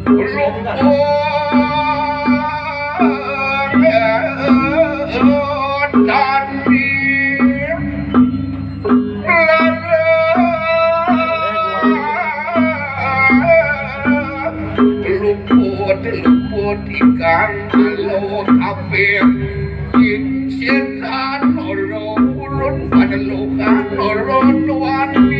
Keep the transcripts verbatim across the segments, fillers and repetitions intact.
Luput tani lara, luput, luput ikang alo kabeh. Yen setan ora purun panelukan ora nuwani.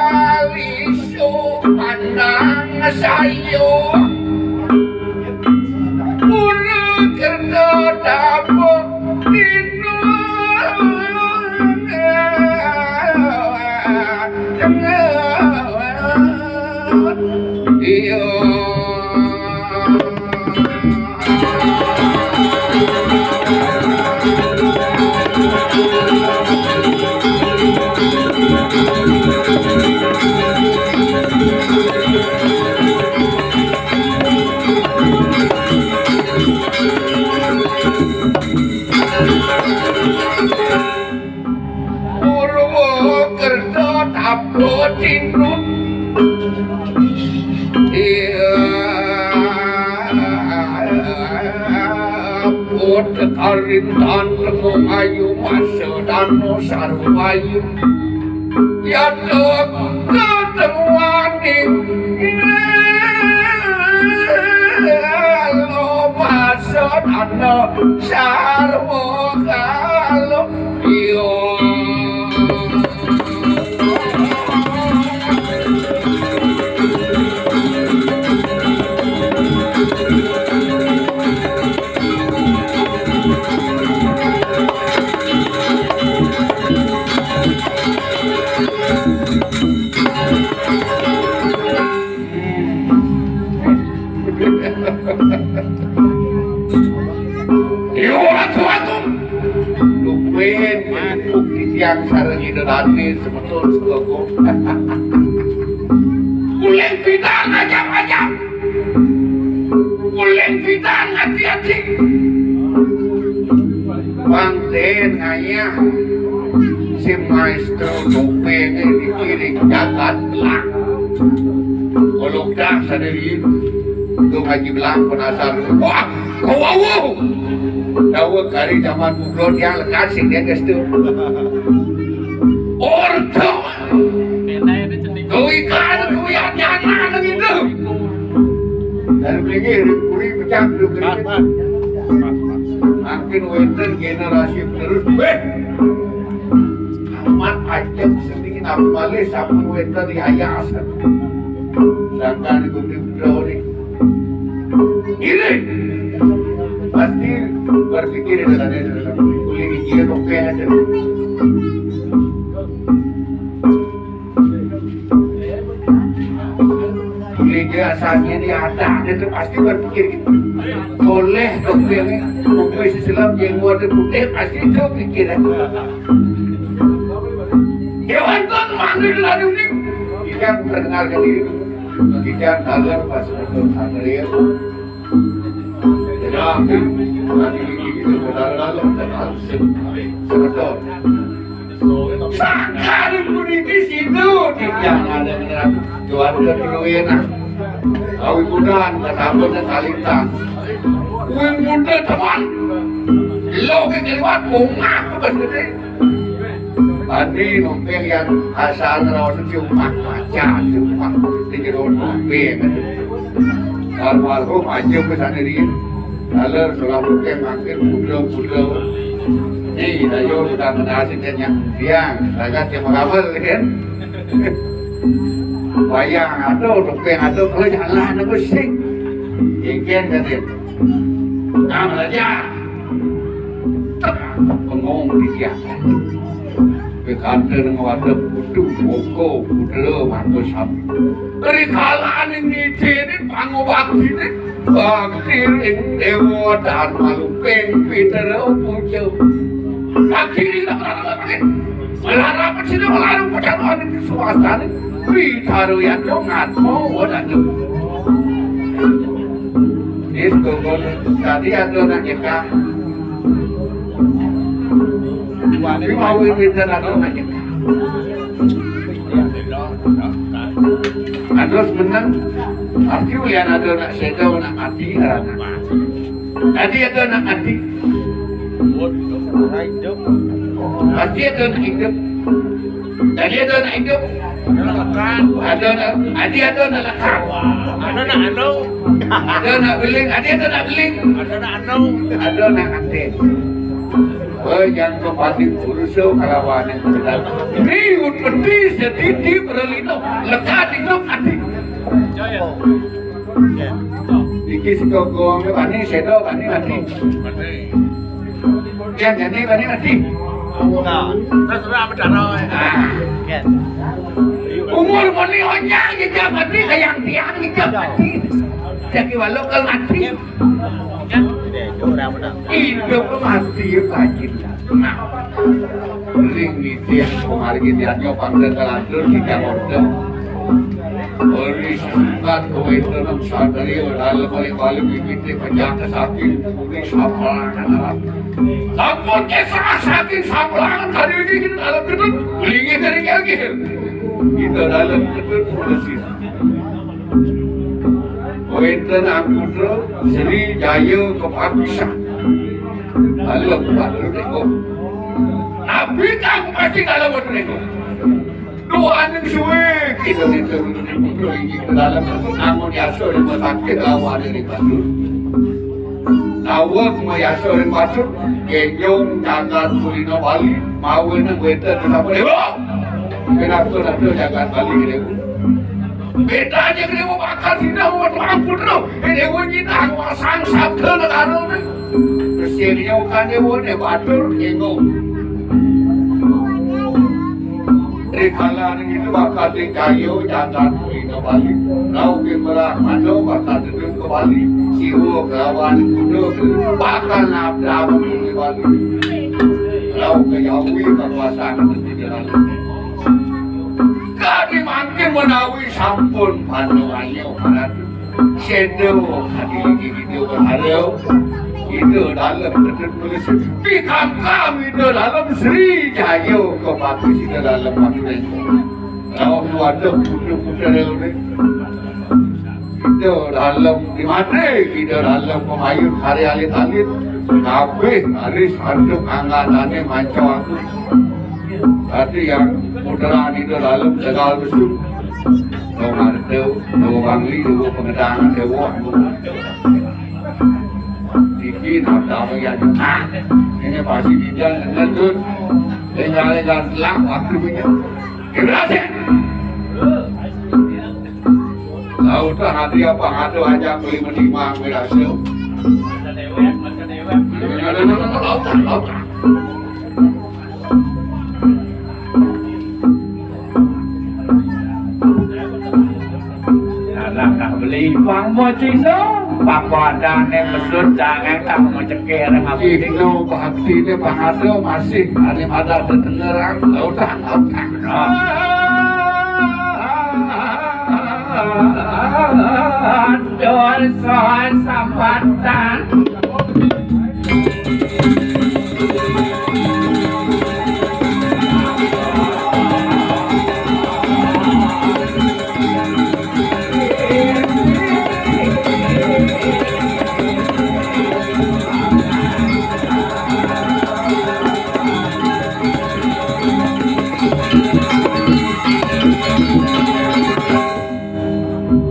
Salisu pandang sayu, pura kerta tabuh dina. Iya. Purwokerto tabuh tinut. Iya. Put karintan temu ayu masa dano sarwa ayu. Yata ketemuaning lo masa dano sarwa kalo. Iya. Yo, atu-atu. Lupen, empuk titiang sareng Ida Dane semeton sekogo. Uling pidan ajam-ajam. Uling pidan ati-ati. Pangten ngayah si maestro topenge dikiring jagat lang. Olok dah sadari tu ngaji belang penasar. Wah, kau wow. Dawa kari zaman bubrod yang lekat sing dia gestu. Orto. Kau ikan kau yang nyana nang itu. Dari pelinggih, puri pecah tu. Makin wenten generasi penerus. Beh. Amat ajeng seni ngamale sampun wenten di ayas. Sangkan di Bumi Putra ni. Ini pasti berpikir dalam kulit dia topeng aja. Gereja asalnya di ada, dia tu pasti berpikir gitu. Boleh dong dia ni, mungkin si Islam yang buat dia putih, pasti itu pikiran. Dewan Tuhan manggil lalu ni. Kita perdengarkan diri. Kita dalam pas betul Andrea. Jadi, nanti kita berdalam dan langsung. Sebetul. Sakali puniki sida titiang ada ngeran keluarga keluenan. Kawibudan katamun kalintang. Kuwi muda teman. Lo ke keliwat bunga pas gede. Andi numping yang asal ngerawat si umah macan si umah di jero numping. Almarhum aja ke sana dia. Lalu sulam lukeng makin pudel-pudel. Ni, ayo kita menasih kan yang biang, ragat yang mengawal kan. Wayang ada, topeng ada, kalau jalan aku sing. Ingkén kadén. Nah, belajar. Bengong di dia. Pikanten ngadep kudu moko kudela mangko sami. Rikalaning ngidini pangobaktiné bakti ring Déwa Dharma Luping Pitera Puja. Bakti ring Dharma Luping. Malah rapat sini malah rapat aning suwastane. Pitara yadnya ngatmo wadana. Nis kokon tadi ada nak nyekak. Tapi mau ini ada nak nyekak. Terus menang. Pasti ulian ada nak sedo nak mati karena. Tadi ada nak mati. Pasti ada nak hidup. Tadi ada nak hidup. Ada nak lekan. Ada nak, tadi ada nak lekan. Ada nak anu. Ada nak beling. Tadi ada nak beling. Ada nak anu. Ada nak anten. Oh, yang kepati uruso kalawan yang benar. Ini utpeti sedidi berlino lekan hidup mati. Iki sing kok gong bani sedo bani mati. Yang jani bani mati. Nah, terus apa daro? Umur muni onyang kita mati, kayang tiang kita mati. Jadi walau kalau mati. Hidup mati lagi. Nah, ring nitih kumargi dianyo pangda kalantur kita ngordem. Ori singkat kowe tenang sadari, lalu balik-balik mimiti penjaga saking uri saperangan alam. Sampun kesah saking saperangan hari ini kita dalam gedut, linggih dari kagir. Kita dalam gedut polisi. Wénten angkutra Sri Jaya kepapisan. Dalem Batur Renggo. Napi kang pasti dalem Batur Renggo. Duaning suwe kita itu putra iki ke dalam namun yasa rumah sakit lawan dari Batur. Awak mayasa ring Batur, genjong jagat kulina Bali, mawinan wénten bersama dewa. Kenapa ada jagat Bali dewa? Beda aja dewa bakal sinah buat orang putra. Dewa nyinah wasang sabda negara. Kesirnya bukan dewa, dewa Batur, genjong. Rikala ning itu bakal dicaya jagat kulina Bali. Rauh ke Brahmana bakal dedun ke Bali. Siwa kelawan kuda bakal nabrak ke Bali. Rauh ke Jawi kekuasaan negeri Bali. Kadi mangkin menawi sampun panduannya, Barat. Sedo hati iki kita berharap. Kita dalam betul tulis. Pikam kami kita dalam Sri Jaya kepati kita dalam waktu itu. Kalau ada putu-putu dalam ni. Kita dalam di mana kita dalam pemayun hari alit-alit. Kabeh aris antuk anggatane manco aku. Berarti yang puteran itu dalam tegal besuk. Dua Marto, dua Bangli, dua Pengedangan, dua Wah. Iki nabda apa ya? Ah, ini pasti dia ngentut. Tinggal dengan telah waktu punya. Berhasil. Laut hati apa ada aja beli menimang berhasil. Lautan, lautan. Anak tak beli pang mau Cina, papadane mesut jangan tak mau cekir ngapain. Cina bakti ini pangado masih ada pada kedengeran lautan, lautan. Dosa sambatan.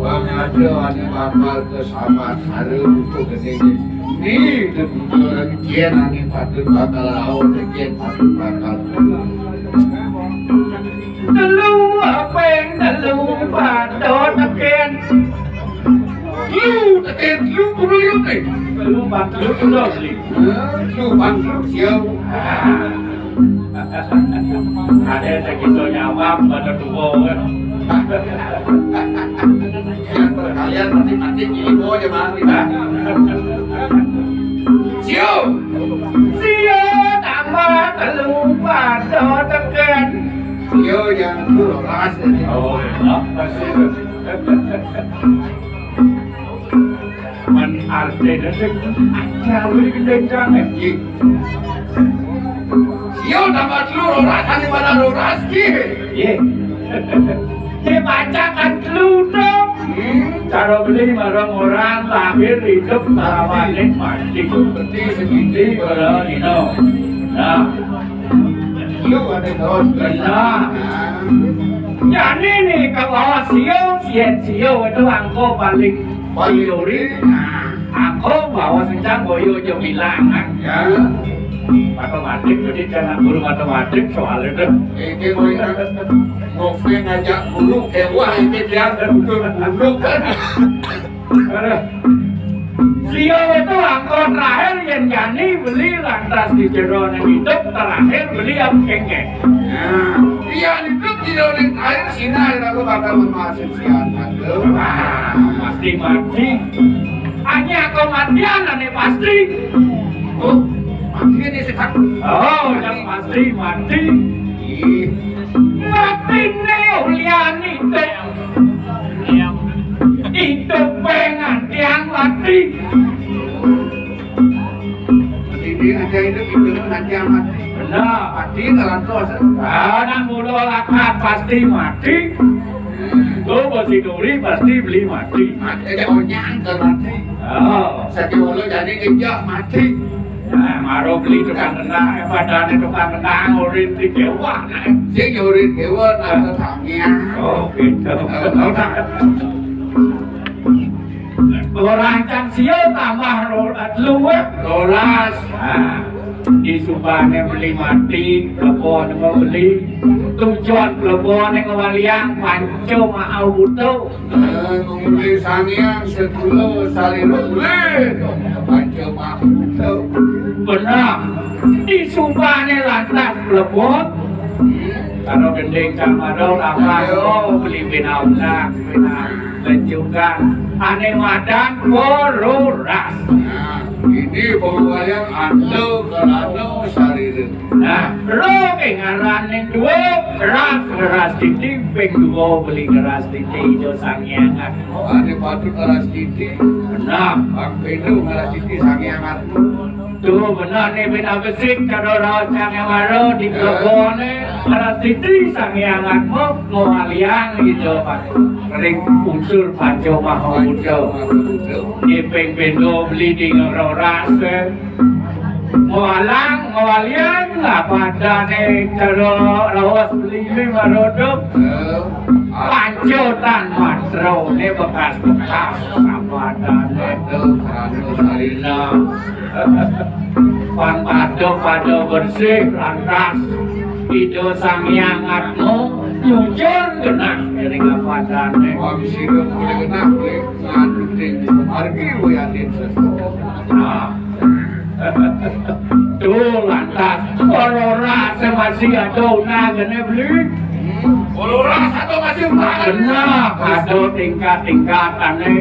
Bang ada ane bakal ke sahabat hari untuk gede. Ni de butuh lagi kian ane patut bakal lawan kian patut bakal. Telu apa yang telu? Telu nih. Telu, empat, telu, telu, Bli. Hah? Telu, empat, telu, siau. Ada yang sekiso nyawab pada dua, kan? Kalian, kalian mati-mati ini mau aja mati, dah. Siau. Siau tambah telu pada teken. Siau jangan dulu, ras ini. Oh, apa sih? Men artine sing ajar kuwi kendang. Iya. Sio tambah telu roras, ane pada roras, Ki. Iya. Ini pacakan telu dong. Hmm. Cara beli marang orang lahir, hidup, tawanin, mati. Berarti segini, kalau dino. Nah. Lu ada terus. Nah. Jadi nih, kalau sio, sien sio itu angko paling Paling duri, aku bawa sencang boyo aja bilangan. Ya. Matematik, jadi jangan guru matematik soal itu. Iki kowe ngopi ngajak guru kewah iki dia butuh duduk kan. Aduh. Sio itu angko terakhir yang jani beli lantas di jero ning hidup terakhir beli apa kengke. Nah, iya hidup di jero ning air sini air aku bakal memasin sianan. Wah, pasti mati. Hanya kematian ane pasti. Oh, mati ini sekarang. Oh, yang pasti mati. Ih. Mati nih ulian itu. Itu pengantian mati. Ini ada itu itu nanti amat. Benar. Mati kalau tuh. Anak muda lakat pasti mati. Tuh, besi duri pasti beli mati. Mati aja onyang ke mati. Oh. Saki walau jadi kerja mati. Nah, maro beli tukang kena, eh, padane tukang kena ngurit di dewa. Sing ngurit dewa nang tetangga. Oh, gitu. Oh, tak. Orang cang sio tambah ro-, telu, eh. Rolas. Nah, di subane beli mati, kebon mau beli. Tujuan kebon yang ngawaliang panco mau butuh. Eh, muli sangiang sedulo sari muli. Panco mau butuh. Benar. Di subane lantas mlebur. Karo gending kang maro tambah, oh, beli pinaunak, pinang lenjukan. Ane madan kororas. Nah, ini pengwayang ando kerano sarire. Nah, ro ke ngarane dua, ras, ras titi, ping dua beli keras titi, ijo sangiangan. Ane patut keras titi. Benar. Bang Pendo keras titi sangiangan. Tuh, benar nih, bina besik, kado raos yang maro di kebone, keras titi sangiangan, mau, mau aliang ijo, Pak. Ring unsur panco maha budo. Iping pendo beli di ngeroras, eh. Mau alang, mau aliang, apa adane karo raos beli ini marodok. Pancotan matrone bekas-bekas, apa adane. Aduh, aduh, sarina. Pan pada-pada bersih, lantas. Ida Sang Hyang Atma nyujur genah ring apadane. Wong sira boleh genah, boleh ngandhuting margi wayanin sesuatu. Nah. Tuh, lantas, ora-ora sing masih ada unagane, Bli. Ora-ora satu masih unagane. Genah, ada tingkat-tingkatane.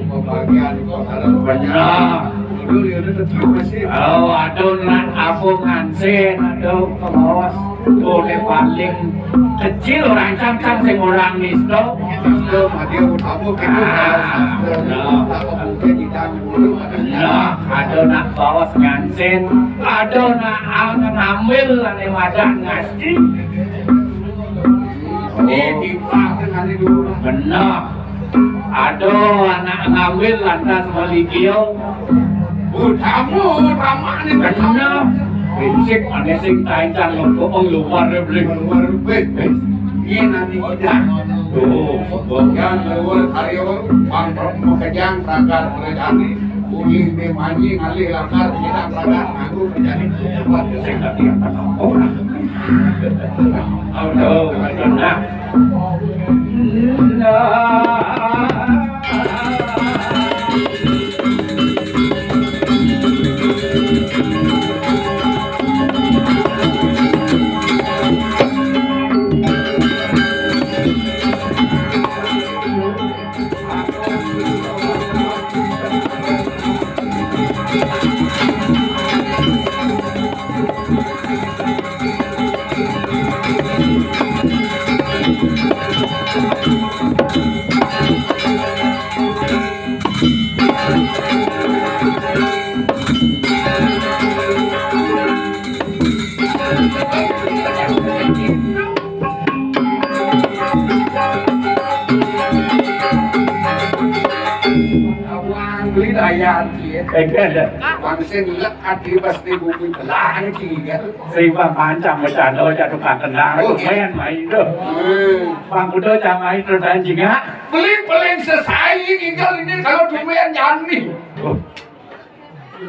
Pembagian kok ada. Bener. Dulu ya, udah tetap masih. Oh, aduh, nak, aku ngansin, aduh, kebos. Boleh paling kecil orang cangcang sing orang nisto. Nisto, mati, aku tamu, kita. Ah, bener. Tak mungkin kita dulu. Nah, aduh, nak, bos ngansin. Aduh, nak, ang ngambil, ane madan ngasti. Ini timpang, kan, ane dulu. Bener. Aduh, anak ngambil lantas malikiyo. Utama, utama ni benar. Prinsip ane sing tancang lompo luar beli. Luar beli. Ini nanti kita. Tuh, yang luar karyawan, bangkrut, pekerjaan, raga, kerjaan ni. Ulih me manyi ngalih lakar kita berangkat nganggo kerjaan buat sing dadi orang. Aduh, benar. Nah. Wang beli daya dia. Enggak ada. Wang sing lek adi pas di bumi belah ini tinggal. Sing bang pancang bercanda aja tukang kendang. Oh, iya. Main main tuh. Hmm. Bang kuda jangan main terus anjing ya. Beli paling sesai tinggal ini kalau dumean nyani. Oh.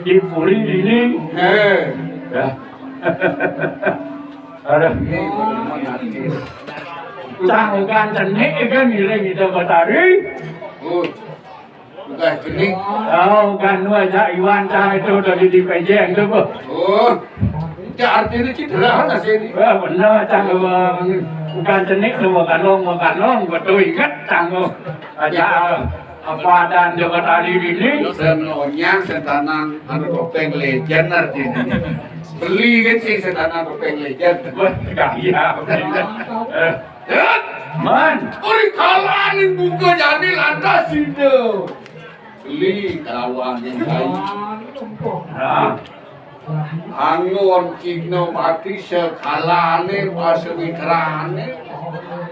Di puri ini. Eh. Ya. Aduh. Cang ugan cenik ikan ngiring kita batari. Oh. Ugan cenik. Oh, ugan nu aja Iwan cang itu dari di pejeng tuh, Bu. Oh. Ya artinya cedera nasi ini. Wah, bener cang ugan cenik tuh makan long makan long betul inget cang tuh. Aja. Apa dan Jawa Tali ini? Sen onyang, sen tanang, anu topeng legend artinya. Beli kan sih sen tanang topeng legend. Wah, gaya. Eh, Man. Uri kalah ning buka jani lantas sida. Beli kawan yang lain. Nah. Anggon Cina mati sekalane pasemitrane,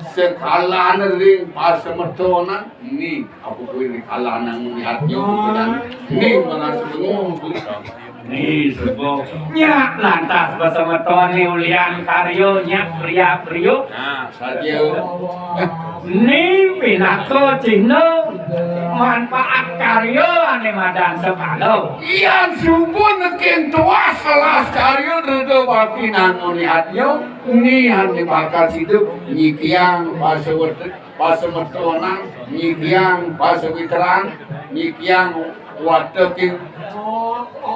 sekalane ring pasemetonan. Ni, apa kuwi ni kalane muni atnya bukan? Ni, mangan semu. Ni, semu. Nya lantas pasemetone ulian karya nya pria-pria. Nah, saja. Ni pinaka cihna manfaat karya ane madan sekala. Yan suba neking tuas selas karya reda bakti nangone atnya, ni ane bakal sida nyikiang pasewet-, pasemetonan, nyikiang pasewitran, nyikiang wateking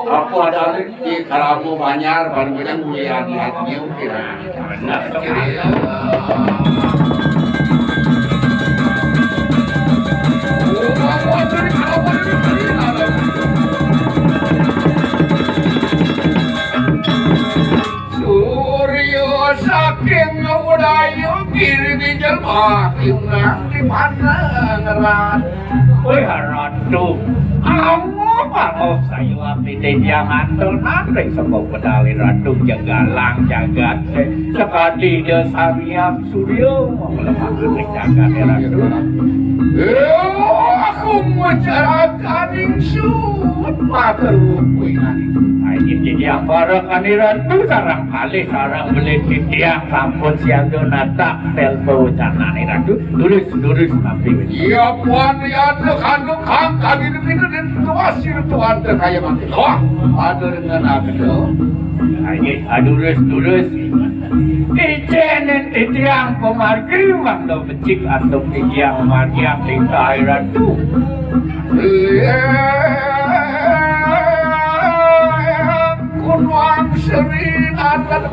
apa adane di Karamo Banjar, baru bilang mulia di hatinya, kira. Benar. Surya saking budaya kiri di jelma, timnang di pandangan. Wih, Ratu. Amoh, amoh, sayuwakti titiang antunan ring sembah pedale Ratu jagalang jagate. Sakadi Ida Sang Hyang Surya manglemah ring jagate, Ratu. Eh, aku masyarakat ingsun, matur kuwi nani. Ayo, titiang parekane Ratu, sareng kalih, sareng beli titiang sampun siaga natak telpo canane Ratu. Durus, durus, napi wénten? Iya, puan, ya, anu, kanu, kang, kagi, demi, demi, tuas, sir, tuan, teh, kaya mati. Wah, ada dengan ada. Ayo, durus, durus. Icenen titiang pamargi, mangda becik antuk titiang margiang tingkah Ratu. Iya, kunuang seri adat.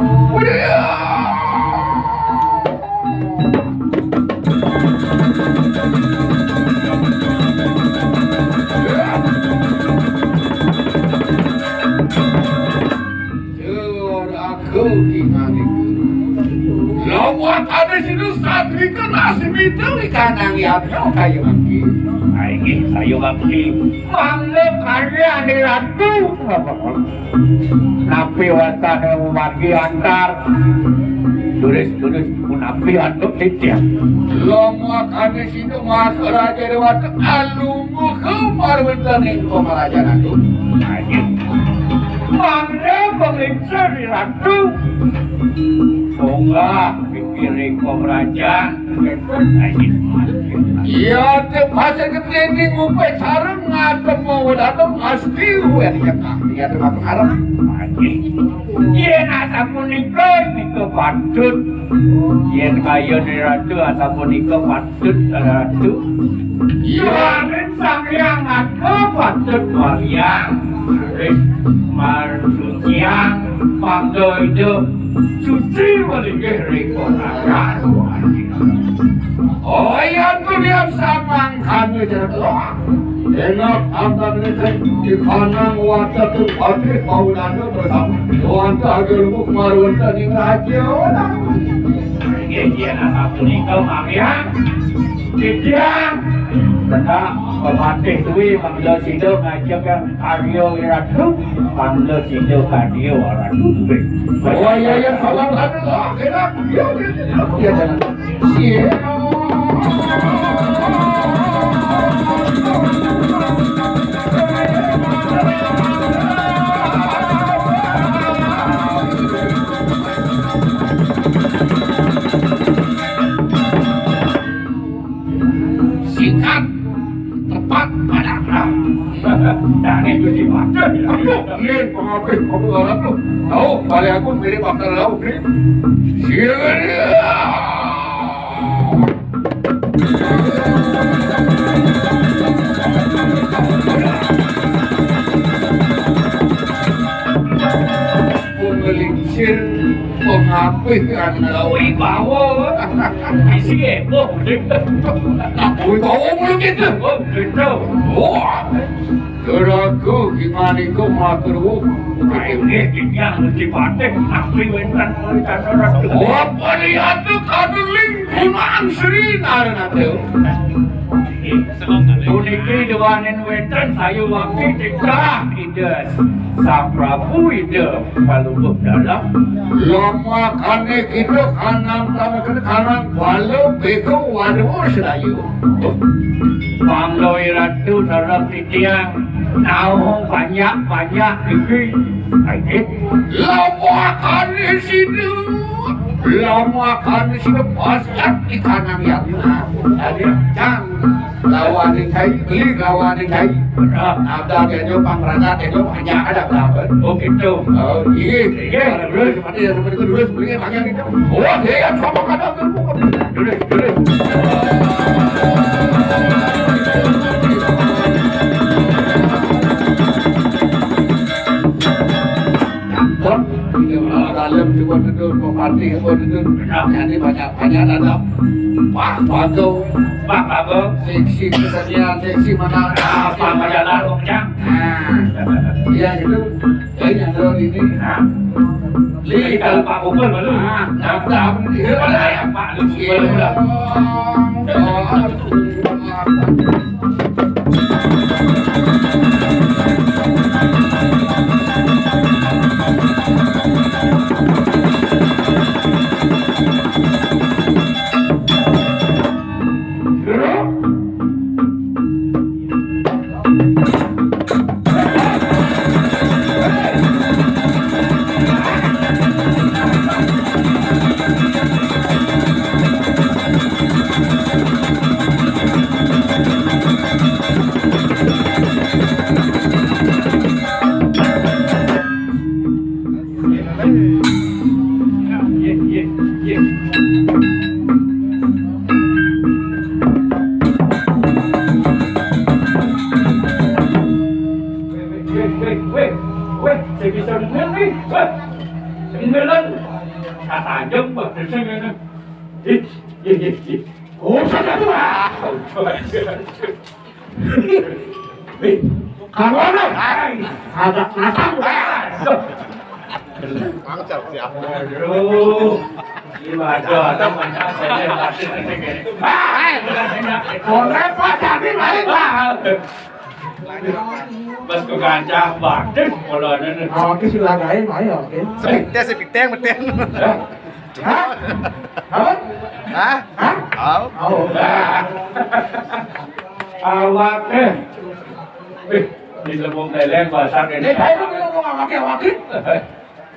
Tur aku ingani. Lawan ada sinu satri kena simita ikanang yatno kayu mangki. Ayo, sayo mangki. Mangga karya ni Ratu. Napi wastane umargi antar. Durus, durus, punapi antuk titiang. Lomo kami sinu Maharaja Dewata alungguh kemar wénten ing pamarajan agung. Ayo. Mangga pamriksa di Ratu. Munggah pikiring pamrajan. Iya, te pasang gedene ngupai sareng ngatem mau dateng pasti uwen ya kah. Iya, te matung arep. Yen asapunika nika patut. Yen kayun Ratu asapunika patut, Ratu. Iya. Sang Hyang Atma patut waliang. Ris marsuciang mangda idup suci malinggih ring pemrajan. Oh, iya, tu dia samang kami jaga. Enak antar nitrik di kanang wadah tu pati paulana bersama. Wanta agar lubuk marwanta di raja. Ini Yén asapunika manggihan titiang, kena pepatih duwé mangda sida ngajegang karya wiratu, mangda sida karya wiratu duwé. Oh, iya, iya, sabar, sabar. Oh, kena. Iya, iya, iya. Iya, iya. Singkat, tepat, padat. Nah, ini cuci mata. Aduh, ini pengapih kamu orang tuh. Tahu, balik aku mirip aktor laut nih. Sini. Pengelincir, pengapih, kan, wibawa. Isi heboh, Dik. Nah, wibawa mulu gitu. Oh, gitu. Wah, geraku gimana kok makruh? Nah, ini yang mesti patih, tapi wénten rencana ratu. Apa lihat tuh kadeling Gunaan Sri Narana tuh? Puniki duaning wénten sayuwakti titah Ida Sang Prabu Ida Palungguh Dalam. Lamakané kita kanang tanah kena kanang bala bego waduh sedayu. Pangloy Ratu sareng titiang naung panjak-panjak iki. Ayo. Lamakané sida. Lamakané sida pascat di kanang yang. Ada cang. Lawaning kai, beli lawaning kai. Bener. Ada genyo pamragat genyo banyak ada berapa? Oh gitu. Oh iya. Iya. Ada dulu seperti ya seperti itu dulu sebelumnya banyak itu. Wah, iya sama kadang tuh. Dulu, dulu. Pun, ini orang dalam juga duduk, bupati juga duduk. Benar. Jadi banyak, banyak ada. Pak Bagong. Pak Bagong. Seksi kesenian, seksi mana? Ah, Pak Majalah, Bang Cang. Nah, iya gitu. Ini yang dulu ini. Nah. Li, kalau Pak Bogor baru. Ah, nah, nah, iya, mana ya, Pak? Lu, iya. Baru, baru. Oh, Weh, weh, weh, weh, sing bisa bener nih. Weh, beneran. Katajam, Pak, sing ngene. Ih, ih, ih, ih. Oh, satu, Pak. Ih, kamu apa? Ada natang, Pak. Aduh, ini ada, ada banyak saya. Ah, eh, orang Pak, tapi lain, Pak. Mas kok kancah batin polane. Oke, silakan, ayo, oke. Sepiteng, sepiteng, meteng. Hah? Apa? Hah? Hah? Au. Au. Awake. Wih, di lembung leleng bahasa ini. Eh, saya tuh ngomong awake, awake.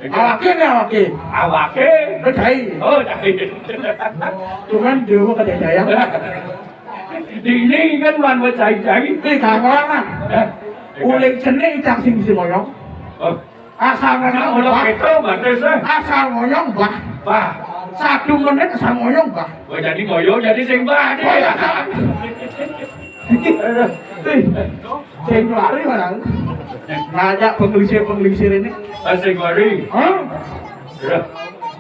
Awake nih, awake. Awake. Bedai. Oh, bedai. Cuman dulu kejayaan. Dini kan wan becai-cai. Ih, kamu lah. Eh, uling cenik cang sing bisa moyong. Oh. Asal ngoyong, Mbah. Itu batis, eh. Asal ngoyong, Mbah. Bah. Satu menit asal ngoyong, Mbah. Oh, jadi ngoyong, jadi sing bah. Oh, iya. Sing lari malah. Ngajak penglisir-penglisir ini. Ah, sing lari. Hah? Ya.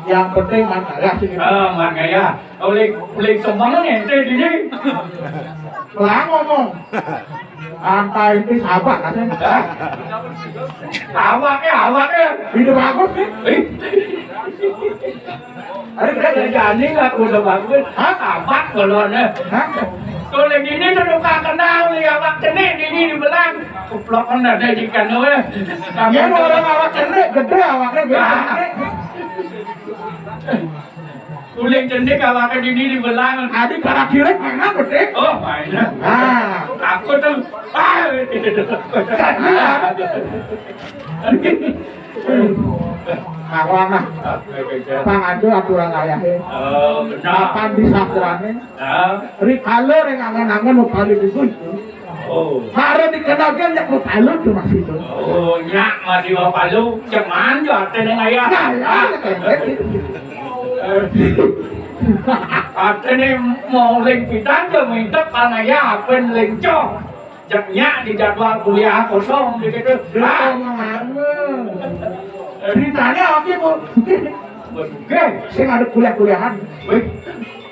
Yang penting man kaya sih gitu. Ah, man kaya. Oleh, oleh sembangan ente dini. Lah ngomong. Angka ente sabar katanya. Awaknya, awaknya. Hidup bagus nih. Eh. Ada kerja jadi nggak udah bagus. Hah? Abang kalau nih. Hah? Kalau gini tuh luka kenal nih, awak cenik ini dibelang. Kuplok kan ada di kanu ya. Ya, orang awak cenik gede, awaknya gede. Ah. Kulit cenik awaknya ini dibelang. Adi karak kirek mana gede? Oh, mainan. Ah. Aku tuh. Ah. Jadi apa tuh? Kawan ah. Pang ada aturan ayahnya. Oh, benar. Kapan di sastrane? Ah. Rikala ring angen-angen mau palu itu. Oh. Mare dikenal kan nyak mau palu tuh masih itu. Oh, nyak masih mau palu. Cuman yo ate ning ayah. Nah, ya, ate ning mau ling pidan yo minta kan ayah apen ling cong. Cek nyak di jadwal kuliah kosong di situ. Duh, ah. Mama. Ceritanya apa, Bu? Oke, sing ada kuliah-kuliahan. Wih.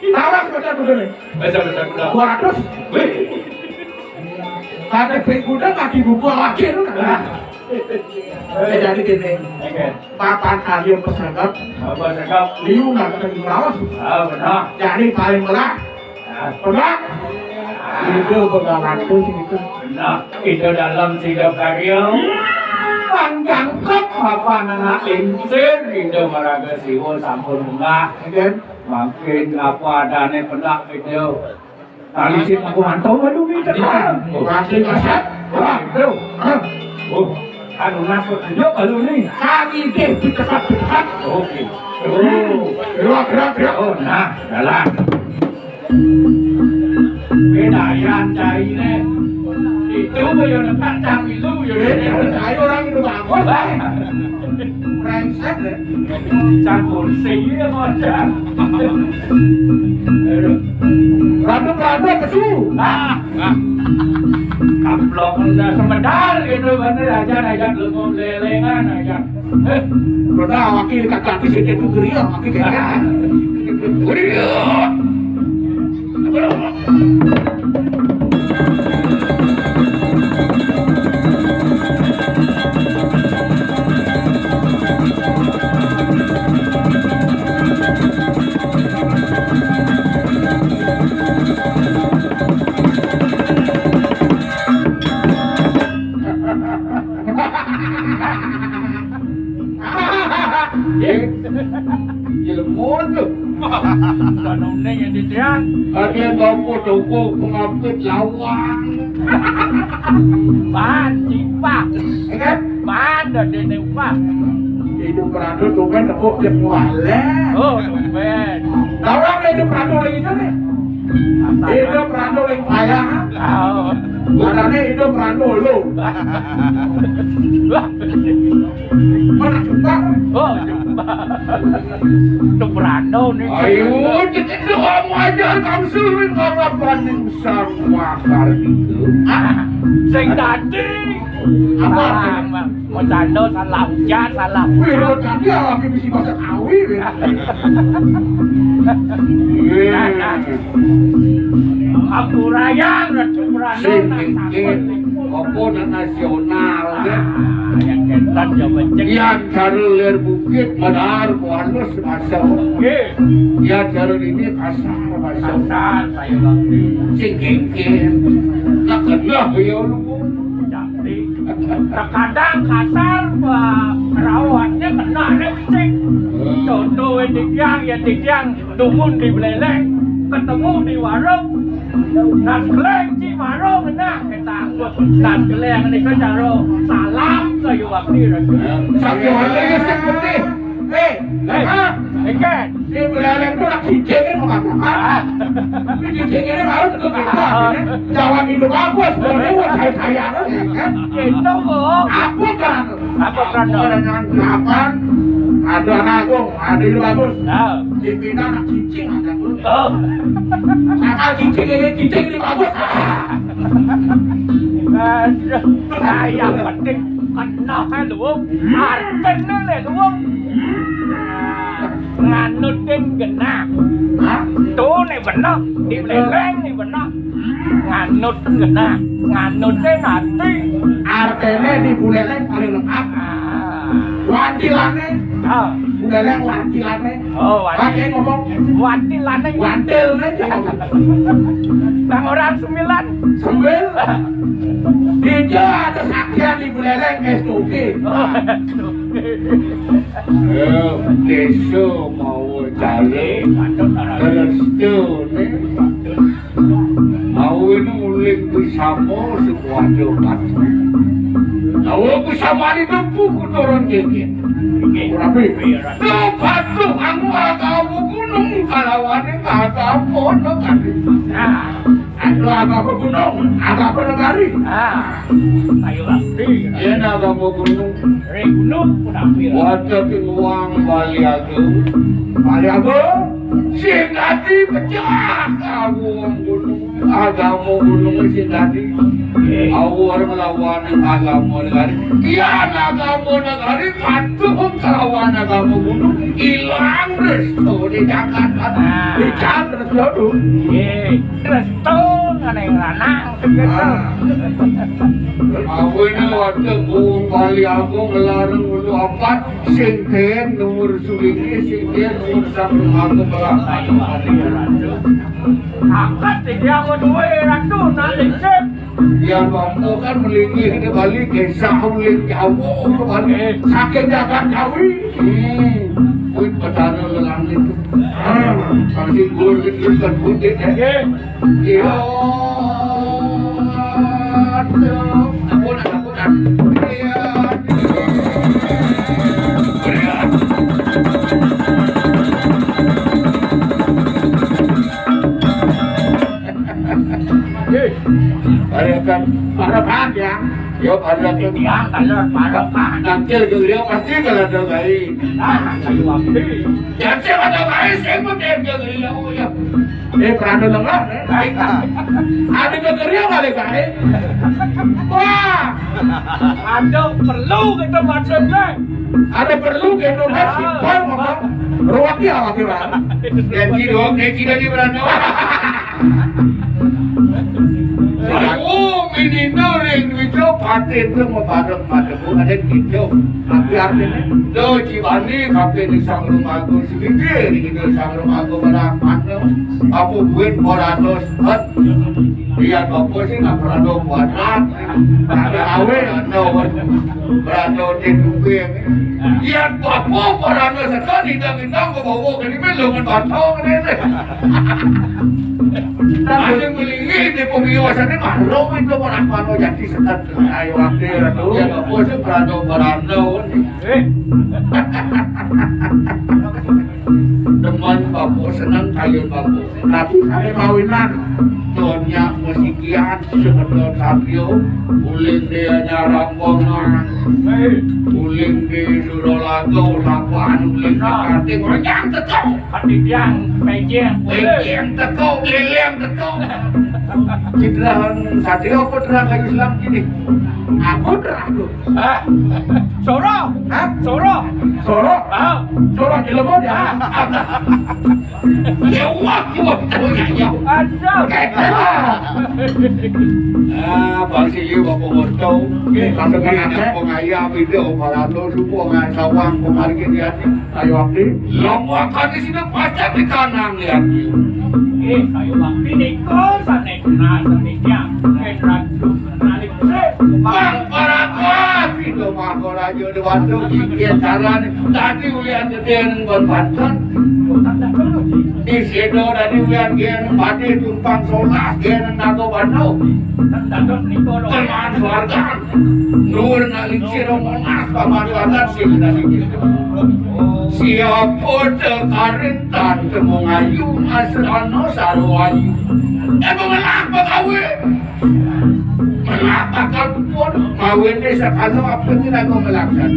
Tawas baca buku nih. Baca, baca, baca. Dua ratus. Wih. Kata P kuda kaki buku awake lu kan. Ah. Eh, jadi gini. Oke. Papan ayo pesagap. Apa cakap? Liu nggak kata di bawah. Ah, benar. Jadi paling murah. Nah, pernah? Itu pegangan tuh sing itu. Nah, itu dalam sida karya. Panjangkep apa nengah insir, Ida Maraga Siwa sampun munggah. Kan? Mangkin apa adane pendak itu. Tali sing aku mantau aduh ni tekan. Masih kasat. Wah, aduh. Oh, anu nasut aja kalau ni. Kami deh ditekat-dekat. Oke. Oh, gerak, gerak, gerak. Oh, nah, jalan. Bedayan caine. Itu yo dekat cang itu yo. Ayo orang itu bagus. Brengsek deh. Cang kursi ya macam. Radu-radu kesu. Ah, ah. Kaplok udah semedal gitu bener aja aja lu mau lelengan aja. Udah wakil kakak di sini tuh geria, wakil kayak. Geria. Ilmu tu. Kanune yang ditiang. Ada yang mampu toko pengapit lawang. Ban cipah. Ya kan? Ban dah dia ni upah. Hidup beradu tu kan tepuk dia kuala. Oh, tumben. Tawang hidup beradu lagi tu ni. Hidup beradu lagi payah. Oh. Adane hidup beradu lu. Wah. Mana jumpa? Oh, jumpa. Itu beradu ni. Ayo, itu kamu aja kamu suruh ngapa ning sang wakar itu. Ah, sing tadi. Apa? Salah, Mang. Mau cando, salah ujar, salah. Wih, lo tadi lagi bisi bahasa Kawi, wih. Nah, nah. Aku rayang, Ratu Prano, sing nang ini, takut. Apa nang nasional, ya? Ah, yang ketan, ya, becek. Yang cara lir bukit, madar, buanus, masuk. Nggih. Ya, cara ini kasar, masuk. Kasar, saya ngerti. Sing gengkir. Lah, kenah, ya, lu. Cantik. Terkadang kasar, Pak. Rawatnya kena, becek. Contoh, ya, tiang, ya, tiang. Dumun di Beleleng, ketemu di warung. Nas keleng ci warung, nah, kita angkut. Nas keleng ni kan cara salam saya waktu itu. Sampai hari ini sih putih. Eh, eh, ah, ikan. Di Beleleng tu nak cincin ni mengatakan. Ah. Tapi cincin ini baru tentu kita. Jalan hidup bagus, boleh buat kaya-kaya. Itu, Bu. Apa kan? Apa Prano? Ada anak agung, ada hidup bagus. Nah. Dipindah anak cicing aja tuh. Oh. Akal cicing ini, cicing ini bagus. Aduh, saya penting kena kan lu. Artinya nih lu. nganutin genah. Hah? Tuh, né bener, di Buleleng né bener. Nganutin genah, nganutin ati. Artiné di Buleleng paling lengkap. Ah. Wantilané. Ah. Buleleng wantilané. Oh, wantil. Pakai ngomong. Wantilané. Wantilné. Bang orang sembilan. Sembil. Dia ada saktian di Buleleng, S T U G. Oh, S T U G. Eh, désa mau cari restu né. Mau ini uling bersama sebuah dokat. Mau bersama ini nempuh kotoran gégé. Tapi, lo patuh kamu agama gunung kalawane kata apa, no, kan? Nah. Anu agama gunung, agama negari. Ah, ayo abdi. Yén agama gunung. Ré gunung pun hampir. Wonten ing Wang Bali Agung. Bali Agung. Sing dadi pecah kamu gunung. Agama gunung sing dadi. Awor nglawan agama negari. Yén agama negari patuh kelawan agama gunung. Ilang restu di Jakarta. Ah. Ilang restu. Nggih. Restu nganeng lanang. Ah. Awene wadah Gung Bali Agung ngelarang ngulu apat, sing ten nomor sulingnya, sing ten nomor sambil aku belah. Angkat dia mau duwe ratu, nak licin. Dia mampu kan melingih di Bali, kisah uling Jawa ke Bali. Eh. Saking jagat Jawi. Hmm. Wit petara lelang itu. Ah. Pasti gur itu kan putih, ya. Nggih. Iya. Aduh, ampun, ampun, ampun. Iya. Nggih. Parekan. Parekan, ya. Yo, parekan. Tiang, kalau parekan. Nangkil ke beliau pasti kalau ada baik. Ah, ayo, abdi. Ya, siapa ada baik, saya pun dia ke beliau, ya. Eh, Pranda lengah, eh. Ada kegeria balik, eh. Wah. Ada perlu kita maksudnya. Ada perlu kita kan, ah, simpel, ngomong. Ruwet ya, lagi, Bang. Janji doang, janji dari Pranda. Oh, minino ring wito patin tu mabareng mademu ada gitu. Tapi artinya, do jiwani kape di sang rumahku sendiri, di sang rumahku pada mana. Apa buin ora dos, kan? Iya, apa sih nak berado kuadrat? Ada awe. Berado di duping. Iya, apa berado sekali, dang-dang, bawa ke ini, lo kan bantong ini. Ada melingin di pemiwasannya, maklum itu orang mano jadi setan. Ayo, wakil, aduh. Ya, apa sih berado-berado? Eh. Teman bapak senang kalian bapak. Tapi kami mawinan. Donya mesikian sebetul sabio. Uling dia nyarambongan. Eh. Uling di Suralaga, utapan uling di Karting. Rejang tetap. Hati tiang, pejeng, pejeng teko, leleng teko. Citrahan satria apa terang kayu Islam kini? Aku terang tu. Ah, Soro. Hah? Soro. Soro? Ah. Soro di lemot ya? Ah. Ya, wah, wah, wah, ya, ya. Aduh. Ah, Bang Sili, Bapak Moto. Oke. Langsung aja. Pengayam itu, Parano, semua ngasawang, pemargin ya. Ayo, abdi. Lamun makan di sini pacak di kanan ya. Eh, ayo, abdi niko sané kenal sané nyang. Bang Parapat, itu mah raja di Bandung, bikin carane. Tadi ulian gedé nang Banten. Di sini tadi ulian gedé nang Padi tumpang solas, gedé nang Nago Bandung. Teman warga. Nur nalik sira monas pamanfaatan sing nalik. Siapa tekarintan temu ngayu asrana sarwa ayu. Emang melak pagawe. Melak akal pun mawin desa kano apa ini aku melaksan.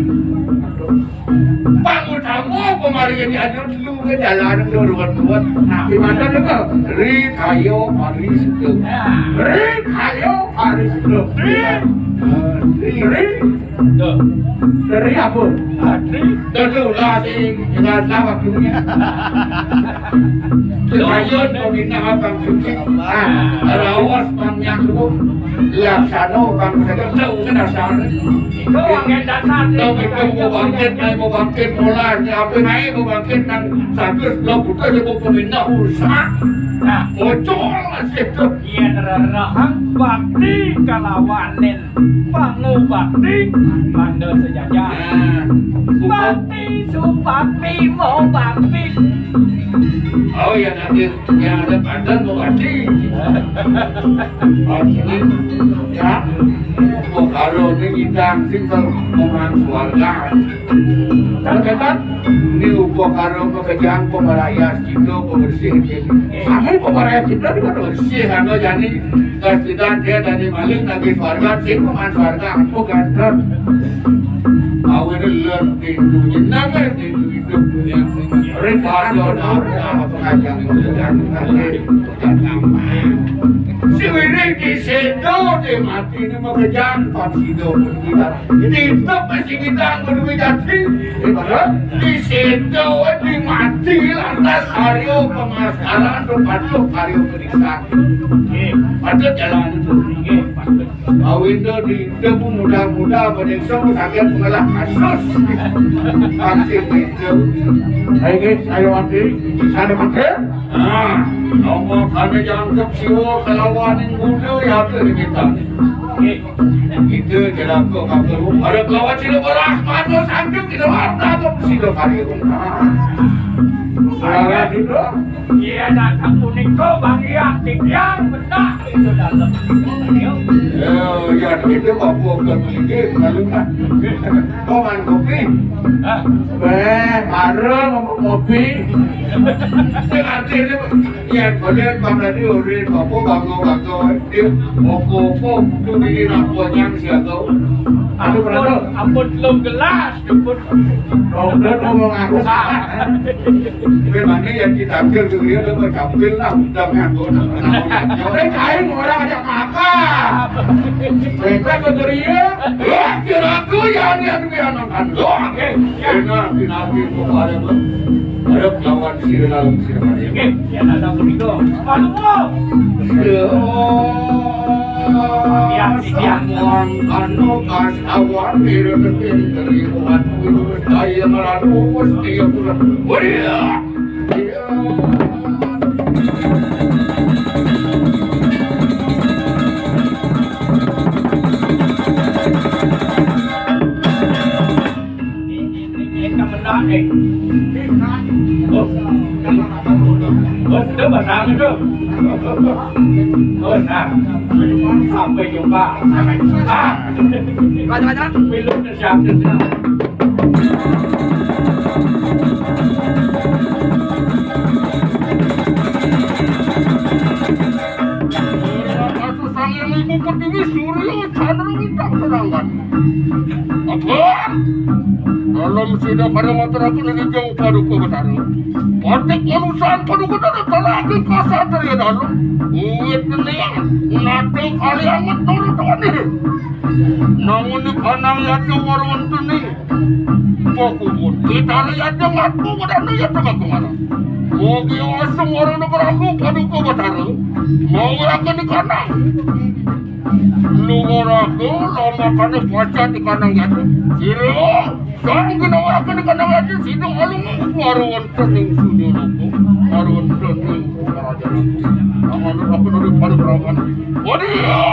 Pangutama pamarian anu telu ke dalan ruwet-ruwet. Nah, di mana tu ke? Ri kayo pari suda. Ri kayo pari suda. Ri. Ri. Ri apa? Ri. Tentulah sing jelaslah waktunya. Kekayaan pemindah abang suci. Ah, rawas pang nyangkut. Laksana pang sedek. Tahu kan asal. Tahu itu mau bangkit, naik mau bangkit, mulai. Apa naik mau bangkit, nang satu sebelah buka, dia mau pemindah rusak. Nah, bocor masih tu. Iya, nerahang bakti kalawanin. Pangubakti, mangda sejajar. Nah, bakti, subakti, mubakti. Oh ya, nanti yang ada badan mubakti. Oh, ini, ya. Pekara ni kita sing kalau memang suarga. Kan kata, ini upakara pekerjaan pemerayas kita, pembersih kita. Kamu pemerayas kita di mana? Bersih, anu, jadi, kalau tidak dia dari maling lagi suarga, sing memang suarga. Aku ganteng. Awalnya lem pintu, nyenang kan pintu itu. Pada ada pengajian, pengajian. Siwiring di sedo di mati ni makejang pang sido pun kita. Kita masih kita menunggu jati. Di sedo di mati lantas karyo pemasaran tu patuh karyo peniksaan. Patut jalan itu. Awinda di itu pun mudah-mudah menyiksa sakit mengalah kasus. Pasti itu. Ayo, ayo, Andi, sana pakai. Nah, nomor kami jangkep siwa kelawan yang muda ya tu di kita ni. Kita jelaka kami ada kelawan sila beras mana sanggup kita harta tu sila kali tu. Nah. Iya, datang punika bagian tiang benak itu dalam. Ya, ya, kita apa ke ini kalau kan. Kau main kopi? Hah? Eh, baru ngomong kopi. Sing artine yen boleh Bang Dadi urin apa bangga-bangga. Dia apa-apa tu diri nak konyang siaga. Aduh, ampun, ampun belum gelas, ampun. Udah ngomong aku. Memangnya yang kita ambil tu dia dah berkampil lah, udah nganggur. Tapi kain orang ajak makan. Mereka ke geria. Wah, kira aku yang yang dia nonton. Wah, eh. Enak, pinagin ko para ba? Arep lawan sira lawan sira kaya. Nggih, yen ana punika. Aduh. Ya, ya. Samuang kano kas awan pira tepin teri umat kuwi wis kaya ngranu wis kaya kurang. Wadiya. Ini, ini, ini kemenangan. Oh. Oh, itu batang itu. Oh, nah. Sampai jumpa. Ah. Baca, baca. Belum tersiap, tersiap. Sang Hyang Ibu Pertiwi, Surya, Chandra, Bintang, Seranggan. Atur! Dalam sida pada maturaken ring Paduka Betara. Patik manusan Paduka Betara talaki kasatriya dalu. Uwit neniang, nata kalianget nurut wani. Namun di kanang yata warwantene. Pakubun, Betara yata ngaku bedana yata ngaku ngarang. Mogi asung warana beraku Paduka Betara. Mau raken di kanang. Luwaraga lomakane pacat di kandang yati. Sira sang ginawaken di kandang yati sida alung wara wonten ing sunya loka. Wara wonten ing kerajaan. Amanut aku nurup pada perawan. Wadiya!